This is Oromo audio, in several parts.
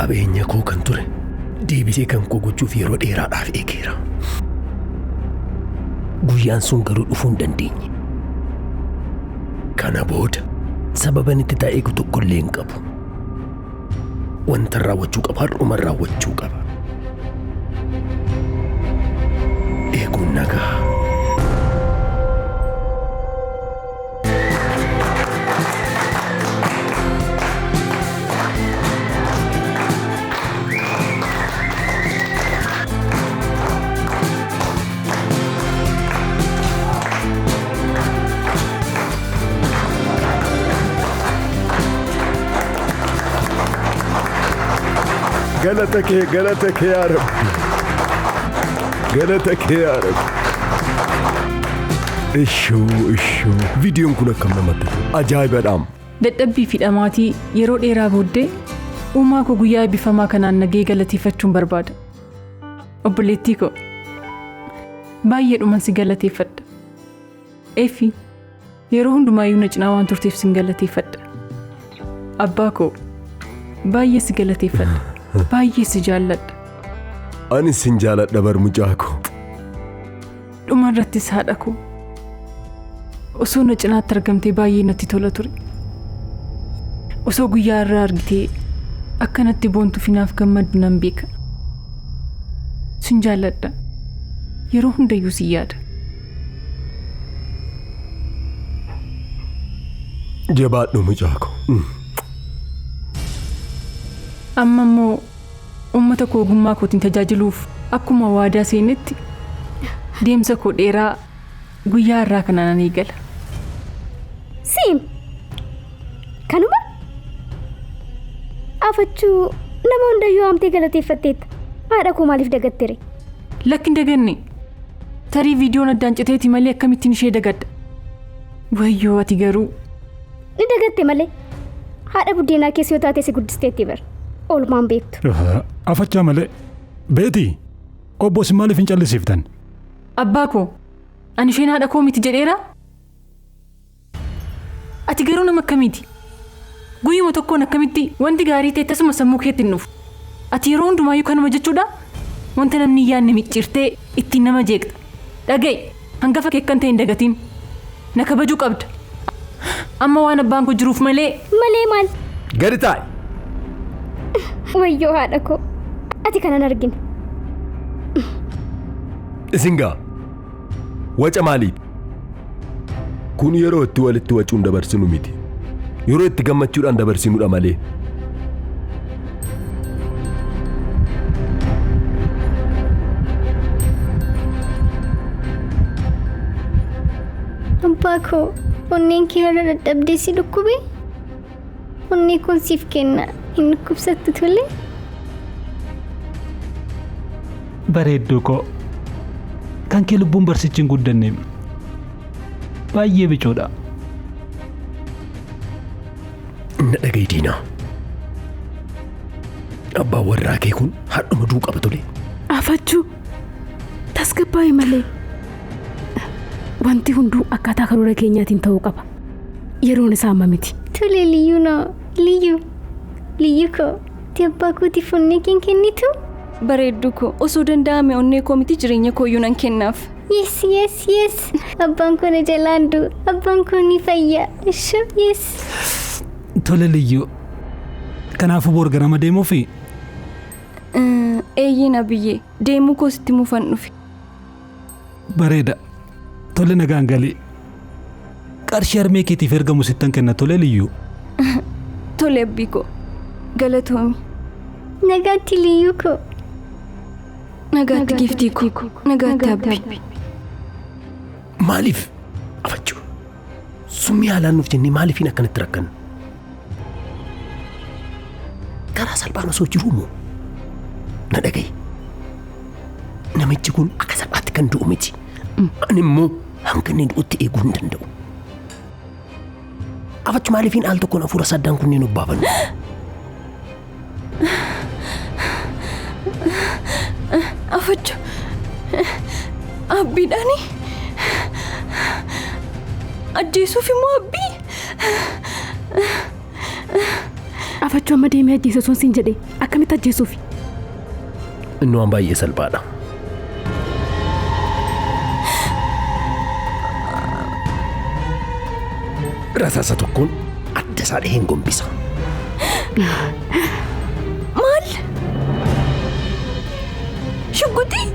Qabeenya koo kan ture deebisee kan koo gochuuf yeroo dheeraadhaaf eegeera. Guyyaan sun garuu dhufuu hin dandeenye. Kana booda sababan itti taa'ee eegu tokkollee hin qabu. Wanta raawwachuu qabu har'uma raawwachuu qaba. Eeguun nagaa. Galata kee, galata kee yaa Rabbi. Galata kee yaa Rabbi. Ishoo, ishoo. Viidiyoon kun akkam namatti tola. Ajaa'ibadhaam. Dadhabbii fi dhamaatii yeroo dheeraa booddee uumaa koo guyyaa eebbifamaa kanaan nagee galateeffachuun barbaada. Obboleettii koo baay'eedhuman si galateeffadha. Eeffi yeroo hundumaayyuu na cinaa waan turteef sin galateeffadha. Abbaa koo baay'ee si galateeffadha. Baay'ee si jaalladha. Anis sin jaaladha bar mucaa koo. Dhuma irrattis haadha koo osoo na cinaatti argamtee baay'ee natti tola ture. Osoo guyyaa irraa argitee akka natti boontu finaaf gammaddu nan beeka. Sin jaalladha. Yeroo hundayyuu si yaada. Jabaadhu mucaa koo. Amma immoo uummata koo ogummaa kootiin tajaajiluuf akkuma waadaa seenetti deemsa koo dheeraa guyyaa irraa kanaan nan eegala. Siim! Kanuma? Afachuu nama hundayyuu waamtee galateeffatteetta. Haadha koo maaliif dagattere? Lakki hin daganne. Tarii viidiyoon addaan citeeti malee akkamittiin ishee dagadha? Wayyoo ati garuu. Ni dagatte malee. Haadha buddeenaa keessa yoo taate si guddisteetti bar. Oolmaan beektu. Afachaa malee. Beetii, obbo isin maaliif hin callisiiftan? Abbaa koo, ani isheen haadha koo miti jedheera? Ati garuu nama akkamiiti? Guyyuma tokkoon akkamitti wanti gaarii ta'e tasuma sammuu keetti hin dhufu? Ati yeroo hundumaayyuu kanuma jechuudha? Wanta namni hin yaadne micciirtee ittiin nama jeeqxa. Dhaga'i, hangafa kee akkan ta'e hin dagatin. Na kabajuu qabda. Amma waan abbaan koo jiruuf malee. Malee maal? Gadi taa'i! Wayyoo haadha koo. Ati kanan argine. Isin gaa waca maaliiti? Kun yeroo itti walitti wacuun dabarsinu miti. Yeroo itti gammachuudhaan dabarsinudha malee. Abbaa koo onneen kee irra dadhabdee si dhukkube onnee koon siif kenna hin dhukkubsattu tole. Bareedduu koo kan kee lubbuun barsichi hin guddanne baay'ee bicuudha. Na dhaga'i Diinaa. Abbaan warraa kee kun hadhuma du'uu qaba tole. Afachuu tasgabbaa'i malee. Wanti hunduu akkaataa karoora keenyaatiin ta'uu qaba. Yeroon isaa amma miti. Tole liyyuu noo liyyuu liyyuu koo ati abbaa kootiif onnee kee hin kennitu? Bareedduu koo osoo danda'ame onnee koo miti jireenya kooyyuu nan kennaaf. Yes yes yes abbaan koo na jalaan du'u abbaan koo ni fayya ishoo yes. Tole Liyyuu. Kanaafuu boor ganama deemuufi? Eeyyeen Abiyyee deemuu koo sitti himuufan dhufe. Bareeda. Tole nagaan gali. Qarshii harmee keetiif ergamu sittan kenna tole Liyyuu. Tole Abbii koo. Galatoomi. Nagaatti Liyyuu koo. Nagaatti giiftii koo. Nagaatti Abbii. Maaliif afachuu? Summii haalaan nuuf jennee maaliifiin akkanatti rakkanna? Karaa salphaan osoo jiruu moo? Na dhaga'i. Namichi kun akka salphaatti kan du'u miti. Ani immoo hanga inni du'utti eeguu hin danda'u. Afachu maaliifiin al tokkoon hafuura saddaan kunneen obbaafannu? Afachu abbiidhaani ajjeesuuf immoo abbii. Afachuu amma deemee ajjeese osoo siin jedhee akkamitti ajjeesuufi? Inni waan baay'ee salphaadha. Rasaasa tokkoon adda isaa dhaheen gombisa. Maal? Shugguxii?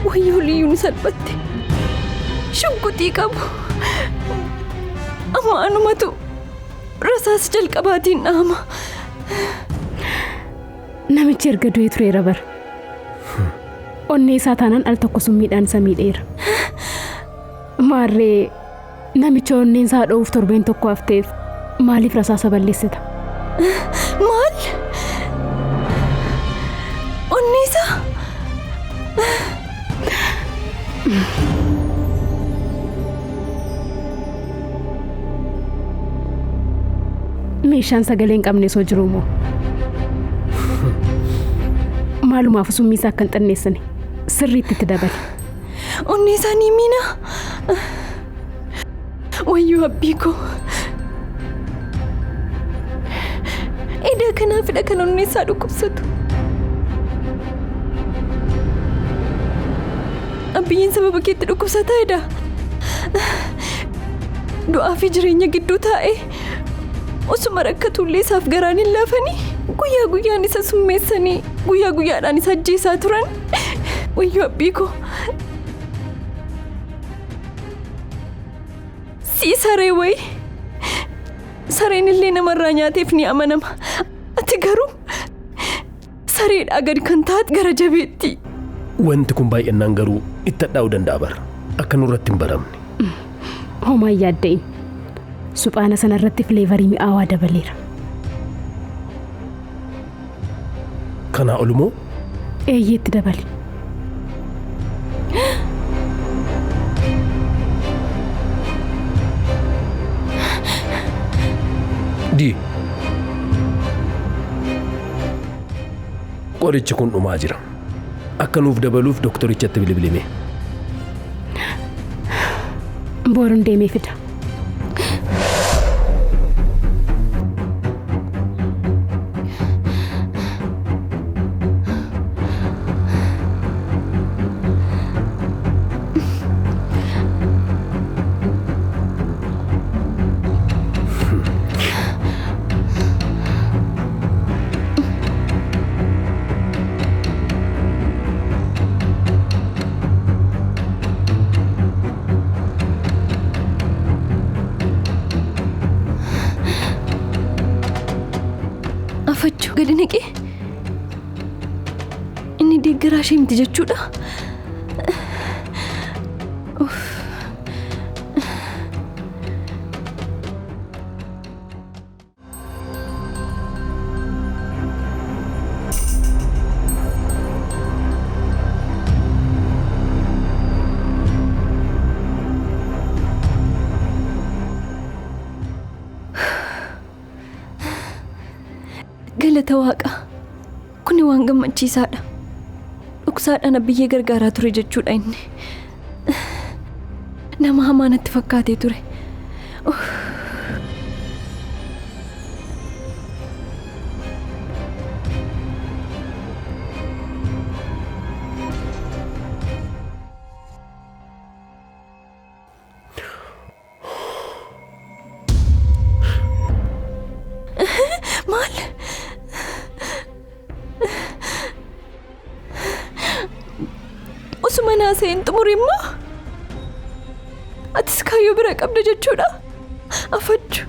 Wayyoo liyyuun salphatte. Shugguxii qabu. Amma anumatu rasaasa jalqabaatiin dhahama. Namichi erga du'ee tureera bara. Onnee isaa taanaan al tokko summiidhaan isa miidheera. Maarree namicha onneen isaa dho'uuf torbeen tokko hafteef maaliif rasaasa balleessita? Maal? Onnee isaa? Meeshaan sagalee hin qabne osoo jiruu moo? Maalumaaf summii isaa akka hin xinneessine sirriitti itti dabale. Onnee isaa ni miina. Wayyoo abbii koo. Edaa kanaafidha kan onnee isaa dhukkubsatu. Abbiyyeen sababa keetti dhukkubsataa edaa. Du'aa fi jireenya gidduu taa'ee osuma rakkatullee isaaf garaan hin laafanii guyyaa guyyaan isa summeessanii guyyaa guyyaadhaan isa ajjeesaa turan. Wayyoo abbii koo. Sii saree wayi. Sareen illee namarraa nyaateef ni amanama. Ati garuu sareedhaa gad kan taate gara jabeetti. Wanti kun baay'inaan garuu itti hadhaa'uu danda'a bara. Akka nurratti hin baramne. Homaa hin yaadda'in. Suphaana sanarratti fileevarii mi'aawaa dabaleera. Kanaa olumoo Eeyyeetti dabali. Di. Qorichi kun dhumaa jira. Akka nuuf dabaluuf doktorichatti bilbilime. Boruun deemee fida. Afachuu gadi naqee inni deeggaraa ishee miti jechuudha. Galata Waaqa. Kuni waan gammachiisaadha. Dhoksaadhaan abbiyyee gargaaraa ture jechuudha inni. Nama hamaa natti fakkaatee ture. Maal? Osuma naasee hin xumure immoo atis kaayyoo bira qabda jechuudha. Afachu.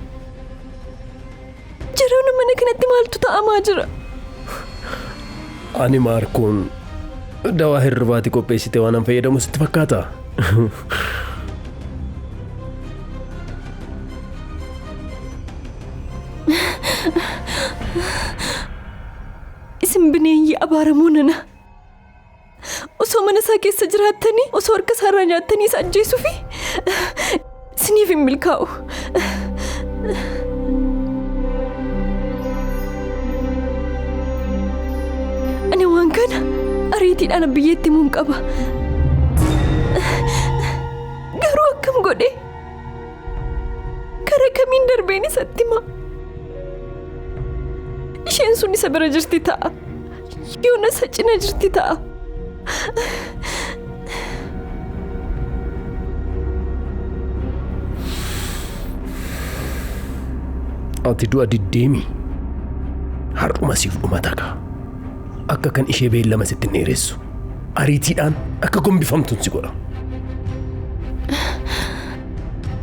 Jiruun mana kanatti maaltu ta'amaa jira? Ani Maarkoon dawaa hirribaati qopheessite waan an fayyadamu sitti fakkaata? Isin bineeyyii abaaramoo nana. Osoo mana isaa keessa jiraattanii, osoo harka isaarraa nyaattanii isa ajjeesuufi isiniif hin milkaa'u. Ani waan kana ariitiidhaan abbiyyeetti himuun qaba. Garuu akkam godhe? Kara Gara kamiin darbeen isatti hima? Isheen sun isa bira jirti ta'a. Yoona isa cina jirti ta'a. Ati du'a diddeemi. Har'uma siif dhumata kaa. Akka kan ishee beellama sitti hin dheeressu. Ariitiidhaan akka gombifamtuun si godha.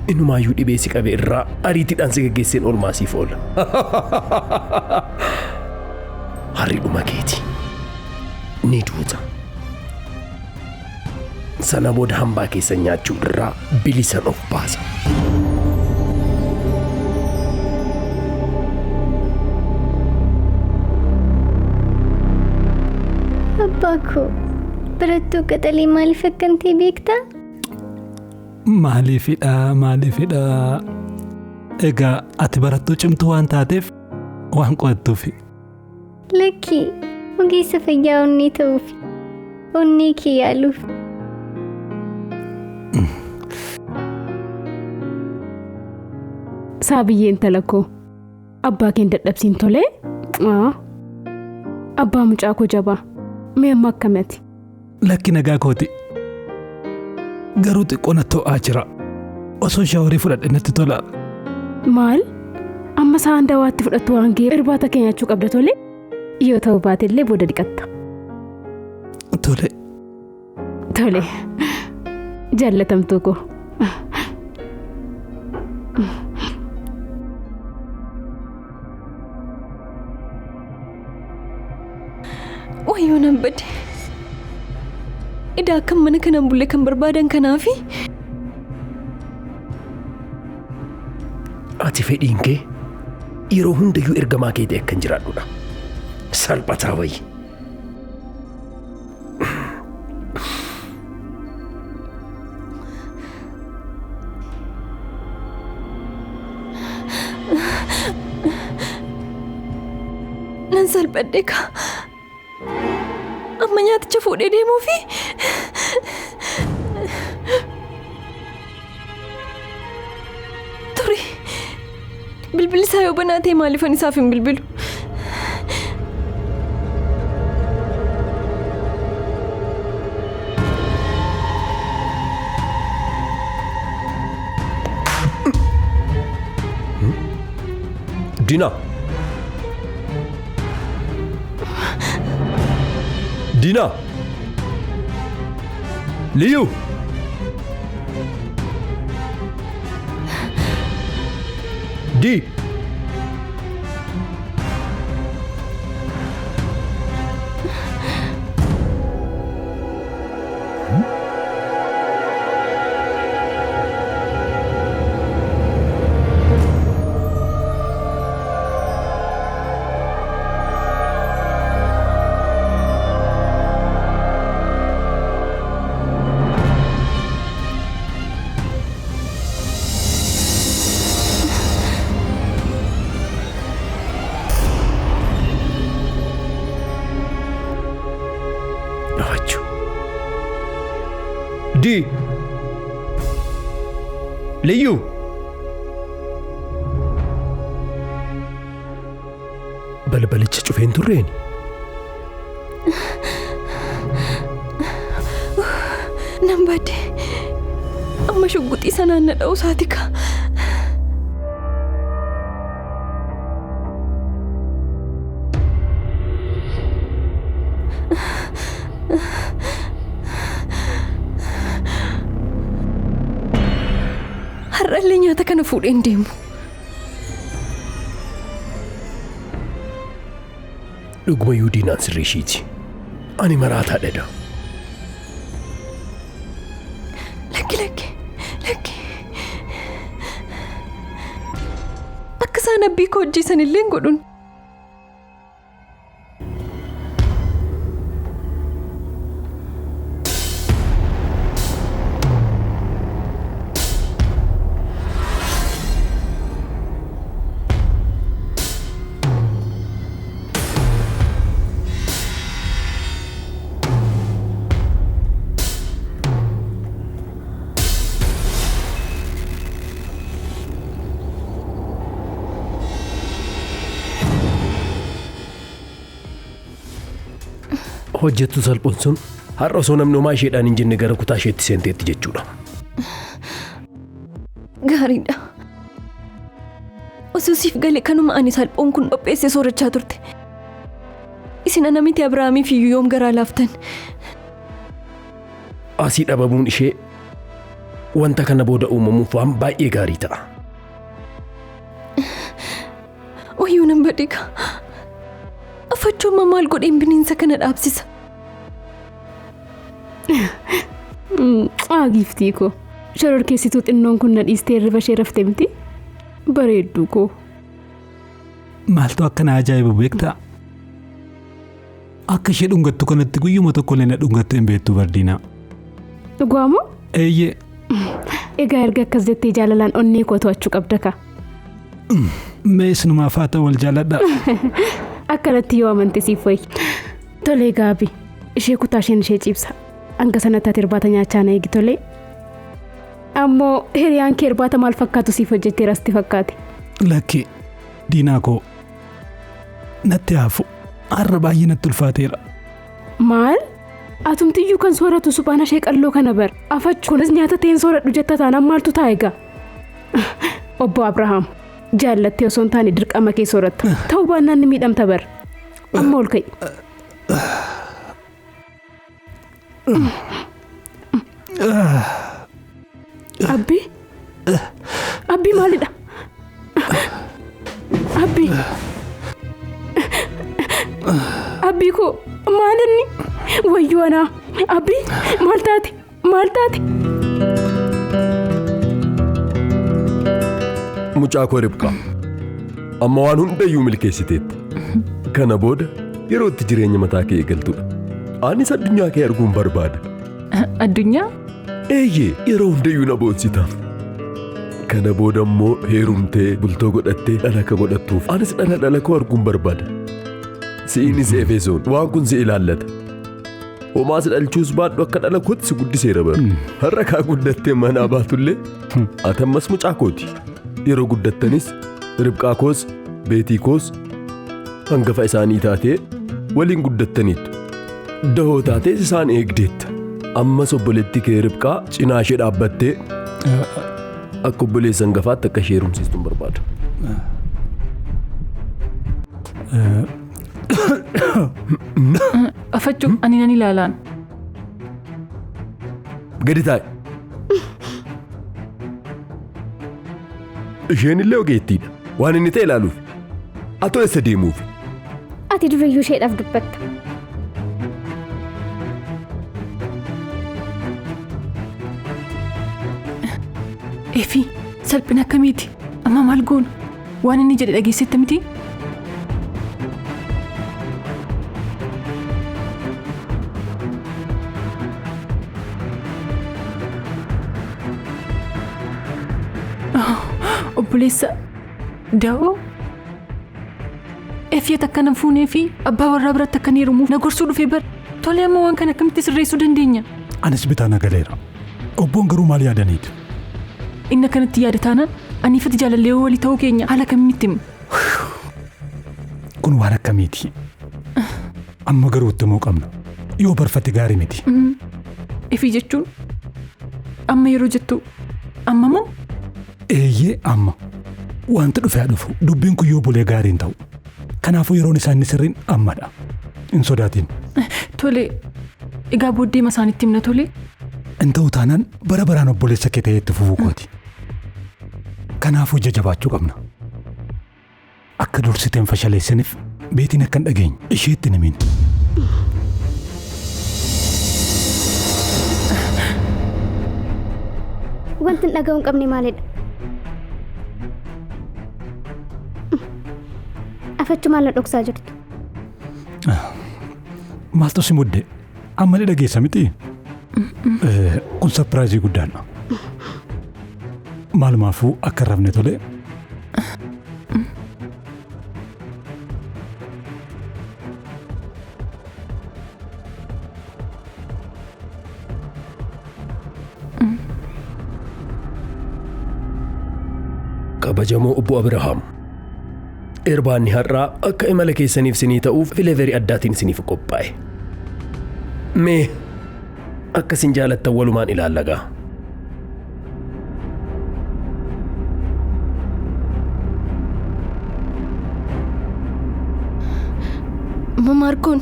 Inumaayyuu dhibee si qabe irraa ariitiidhaan si geggeesseen oolmaa siif oola. Harri dhuma keeti. Ni duuta. Sana booda hambaa keessa nyaachuu irraa bilisan of baasa. Abbaa koo barattuu qaxalee maaliif akkan ta'e beektaa? Maaliifidha maaliifidha? Egaa ati barattuu cimtuu waan taateef waan qo'attuufi. Lakki ogeessa fayyaa onnee ta'uuf onnee kee yaaluuf. Saabiyyee intala koo abbaa kee hin dadhabsiin tolee? Abbaa mucaa koo jabaa mee amma akkamati? Lakki nagaa kooti. Garuu xiqqoo natti ho'aa jira. Osoo shaaworii fudhadhe natti tola. Maal? Amma sa'aan dawaatti fudhattu waan ga'eef irbaata kee nyaachuu qabda tole? Yoo ta'u baate illee booda dhiqatta. Tole. Tole. Jaallatamtuu koo. Wayyoo nan bade. Idaa akkam mana kanaan bulle kan barbaadan kanaafi? Ati fedhiin kee yeroo hundayyuu ergamaa kee ta'e akkan jiraadhudha. Salphataa wayii. Nan salphadhe kaa. Amma nyaaticha fuudhee deemuufi? Ture. Bilbilli isaa yoo banaa ta'e maaliifan isaaf hin bilbilu? Dina. Dina. Liyu. Di. Di. Liyu. Balbalicha cufeen turreeni. Nan bade. Amma shugguxii sanaan na dha'uu isaati kaa. Har'allee nyaata kana fuudhee hin deemu. Dhugumayyuu diinaan sirrii ishiiti. Ani maraataa dhedha. Lakki lakki lakki. Akka isaan abbii koo hojjeessan illee hin godhun. Hojjettu salphoon sun har'a osoo namni homaa isheedhaan hin jenne gara kutaa isheetti seenteetti jechuudha. Gaariidha. Osoo siif gale kanuma ani salphoon kun qopheessee soorachaa turte. Isin ana miti Abrahaamiif iyyuu yoom garaa laaftan? Asii dhabamuun ishee wanta kana booda uumamuuf waan baay'ee gaarii ta'a. Wayyuu nan badhiga. Afachooma maal godheen bineensa kana dhaabsisa? Giiftii koo. Shororkeessituu xinnoon kun na dhiistee hirriba ishee rafte miti? Bareedduu koo. Maaltu akka na ajaa'ibu beektaa? Akka ishee dhungattu kanatti guyyuma tokkollee na dhungattee hin beektu Bardiinaa. Dhugaamoo? Eeyyee. Egaa erga akkas jettee jaalalaan onnee koo to'achuu qabda ka. Mee isinumaaf haa ta'u wal jaalladhaa. Akkanatti yoo amante siif wayya. Tolee Gaabi, ishee kutaa isheen ishee ciibsa. Hanga sanatti ati irbaata nyaachaa na eegi tolee. Ammoo hiriyaan kee irbaata maal fakkaatu siif hojjetteera sitti fakkaate? Lakki diinaa koo natti hafu har'a baay'ee natti ulfaateera. Maal? Atumtiyyuu kan sooratu suphaan ishee qalloo kana bara. Afachu kunis nyaata ta'een sooradhu jetta taanaan maaltu ta'a egaa? Obbo Abrahaam jaallattee osoo hin taane dirqama kee sooratta. Ta'uu baannaan ni miidhamta bara. Amma ol ka'i. Abbii? Abbii maalidha? Abbii? Abbii koo maal inni? Wayyoo anaa! Abbii maal taate? Maal taate? Mucaa koo Ribqaa, amma waan hundayyuu milkeessiteetta. Kana booda yeroo itti jireenya mataa kee eegaltudha. Anis addunyaa kee arguun barbaada. Addunyaa? Eeyyee, yeroo hundayyuu na boonsita. Kana booda immoo heerumtee bultoo godhattee dhala akka godhattuuf anis dhala dhala koo arguun barbaada. Si'iinis Efesoon waan kun si ilaallata. Homaas dhalchuus baadhu akka dhala kootti si guddiseera bara. Har'a kaa guddattee manaa baatullee ati ammas mucaa kooti. Yeroo guddattanis Ribqaa koos Beetii koos hangafa isaanii taatee waliin guddattaniittu. Dahoo taatees isaan eegdeetta. Ammas obboleettii kee Ribqaa cinaa ishee dhaabbattee akka obboleessa hangafaatti akka ishee heerumsiistu hin barbaadu. Afachuu ani nan ilaalaan. Gadi taa'i. Isheen illee ogeettiidha. Waan inni ta'e ilaaluuf. Atoo eessa deemuuf? Ati durayyuu isheedhaaf dubbatta. Efi, salphina akkamiiti? Amma maal goona? Waan inni jedhe dhageessetta miti? Obboleessa Da'oo? Efi ati akka na fuunee fi abbaa warraa biratti akka heerumuuf na gorsuu dhufee bara. Tolee amma waan kana akkamitti sirreessuu dandeenya? Anis bitaa na galeera. Obboon garuu maal yaadaniiti? Inni akkanatti yaada taanaan ani ifatti jaalallee walii ta'uu keenya haala kamiin itti himna? Kun waan akkamiiti? Amma garuu itti himuu qabna. Yoo barfate gaarii miti. Efi jechuun amma yeroo jettu amma moo? Eeyyee amma. Wanti dhufee haa dhufu dubbiin kun yoo bulee gaarii hin ta'u. Kanaafuu yeroon isaa inni sirriin ammadha. Hin sodaatin. Tole egaa booddee isaanitti himna tole. Hin ta'u taanaan bara baraan obboleessa kee ta'ee itti fufuu kooti. Kanaafuu ija jabaachuu qabna. Akka dursiteen fashaleessaniif beetiin akka hin dhageenye isheetti hin himin. Wanti hin dhaga'uu hin qabne maalidha? Afachu maal na dhoksaa jirtu? Maaltu si mudde? Amma ni dhageessa miti? Kun sarpiraayizii guddaadha. Maalumaafuu akka hin rafne tole. Kabajamoo obbo Abrahaam. Irbaanni har'aa akka imala keessaniif sinii ta'uuf fileeverii addaatiin isiniif qophaa'e. Mee akkasin jaalattan walumaan ilaallagaa. Maarkoon.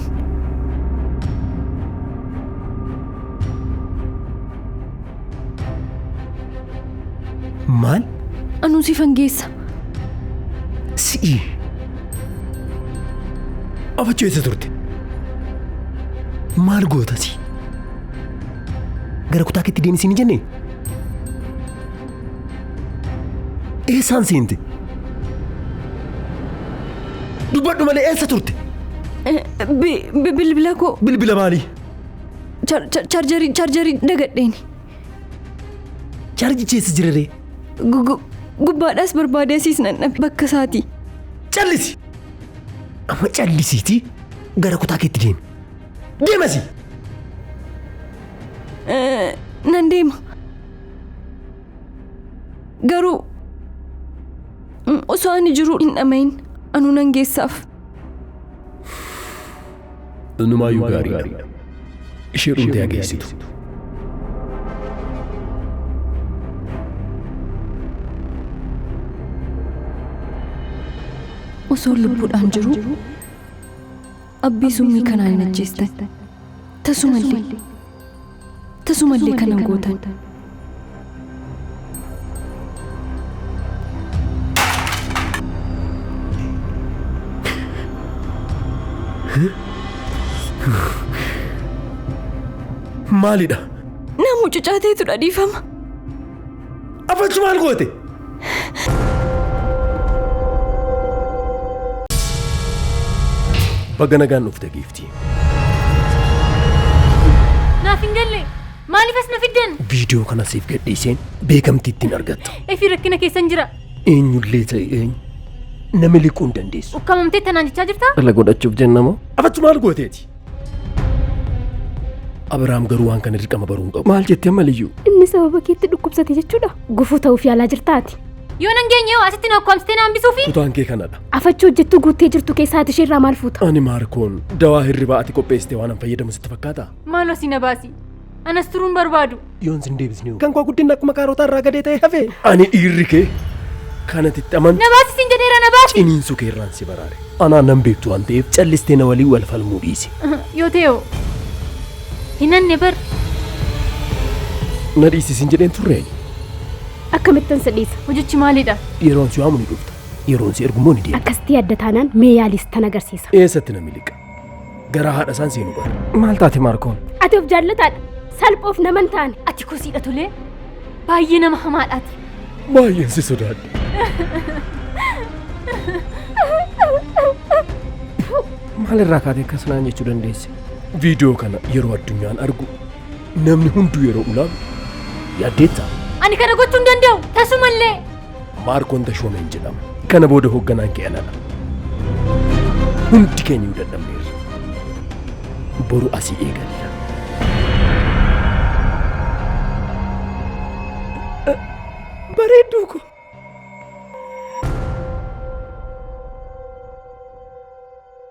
Maal? Anuu sifan geessa. Si'i. Afachuu eessa turte? Maal goota si? Gara kutaa keetti deemi siin hin jenne? Eessaan seente? Dubbadhu malee eessa turte? Bilbila koo. Bilbila maalii? Chaarjarii dagadheeni. Chaarjichi eessa jira ree? Gubbaadhaas barbaadee asiis nan dhabe bakka isaati. Callisi! Amma callisiitii gara kutaa keetti deemi. Deemasi! Nan deema. Garuu osoo ani jiru hin dhamayin anuu nan geessaaf. Inumaayyuu gaariidha. Ishee dhumtee haa geessitu. Osoo lubbuudhaan jiru abbii summii kanaan hin ajjeestan. Tasumallee kanan gootan. Maalidha? Nama cucaateetu dhiifama. Afachu maal goote? Baga nagaan dhufte giiftii. Naaf hin galle. Maaliif as na fiddan? Viidiyoo kana siif gadhiiseen beekamtii ittiin argatta. Efi rakkina keessan jira. Eenyullee ta'e eenyu nama liquu hin dandeessu. Ukkaamamtee tanaan jechaa jirtaa? Dhala godhachuuf jennamoo? Afachu maal gooteeti? Abiraam garuu waan kana dirqama baruu hin qabu. Maal jettee ammaliyyu? Inni sababa keetti dhukkubsate jechuudha. Gufuu ta'uuf yaalaa jirtaati. Yoo nan geenye yoo asitti na ukkaamsitee na hambisuufi? Kutaan kee kanadha. Afachuu hojjettuu guuttee jirtu keessaa ati isheerraa maal fuuta? Ani Maarkoon dawaa hirribaa ati qopheessite waan an fayyadamu sitti fakkaata? Maaloo si na baasi. Anas turuun barbaadu. Yoon sin deebisne kan koo guddinni akkuma kaarotaa irraa gadee ta'e hafe. Ani dhiirri kee kanatti itti amantu. Na baasi siin jedheera na baasi. Ciniinsuu kee irraan si baraare. Anaan nan beektu waan ta'eef callistee na waliin wal falmuu dhiisi. Yoo ta'e hoo? Hinanne bar. Na dhiisi siin jedheen turre. Akkamittan si dhiisa? Hojichi maalidha? Yeroon si waamu ni dhufta. Yeroon si ergu immoo ni deemta. Akkasitti adda taanaan mee yaalis tan agarsiisa. Eessatti na miliqa? Gara haadha isaan seenu bara. Maal taate Maarkoon? Ati of jaallataadha. Salphoof nama hin taane. Ati kosiidha tolee. Baay'ee nama hamaadhaati. Baay'een si sodaadha. Maalirraa kaatee akkas naan jechuu dandeesse? Viidiyoo kana yeroo addunyaan argu namni hunduu yeroo ulaalu yaaddeetta. Ani kana gochuu hin danda'u. Tasumallee. Maarkoon Tashoomeen jedhama. Kana booda hoogganaan kee anadha. Hundi keenya iyyuu dadhabneerra. Boru asii eegalla. Bareedduu ko.